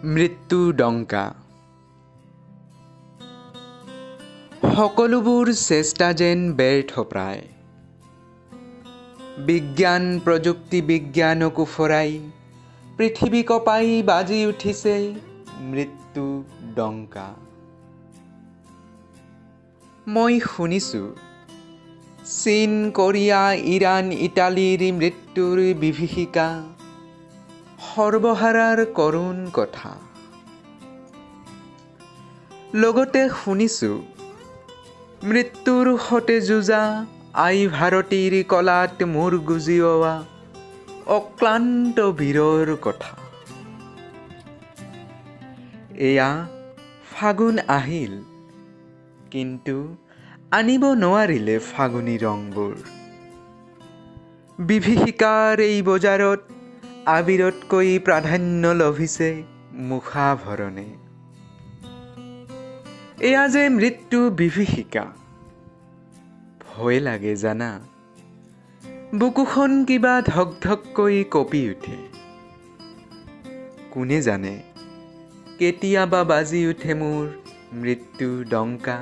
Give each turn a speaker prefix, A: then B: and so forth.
A: মৃত্যু ডংকা। সকলোবোৰ চেষ্টা যেন ব্যৰ্থ প্ৰায়। বিজ্ঞান প্ৰযুক্তি বিজ্ঞানকো ফুৰাই পৃথিৱী কঁপাই বাজি উঠিছে মৃত্যু ডংকা। মই শুনিছোঁ চীন, কোৰিয়া, ইৰাণ, ইটালীৰ মৃত্যুৰ বিভীষিকা, সৰ্বহাৰাৰ কৰুণ কথা। লগতে শুনিছোঁ মৃত্যুৰ সতে যুঁজা আই ভাৰতীৰ কলাত মূৰ গুজিওৱা অক্লান্ত বীৰৰ কথা। এয়া ফাগুন আহিল, কিন্তু আনিব নোৱাৰিলে ফাগুনী ৰংবোৰ। বিভীষিকাৰ এই বজাৰত আবিৰতকৈ প্ৰাধান্য লভিছে মুখাভৰণে। এয়া যে মৃত্যু বিভীষিকা, ভয় লাগে জানা, বুকুখন কিবা ধক ধককৈ কঁপি উঠে। কোনে জানে কেতিয়াবা বাজি উঠে মোৰ মৃত্যু ডংকা।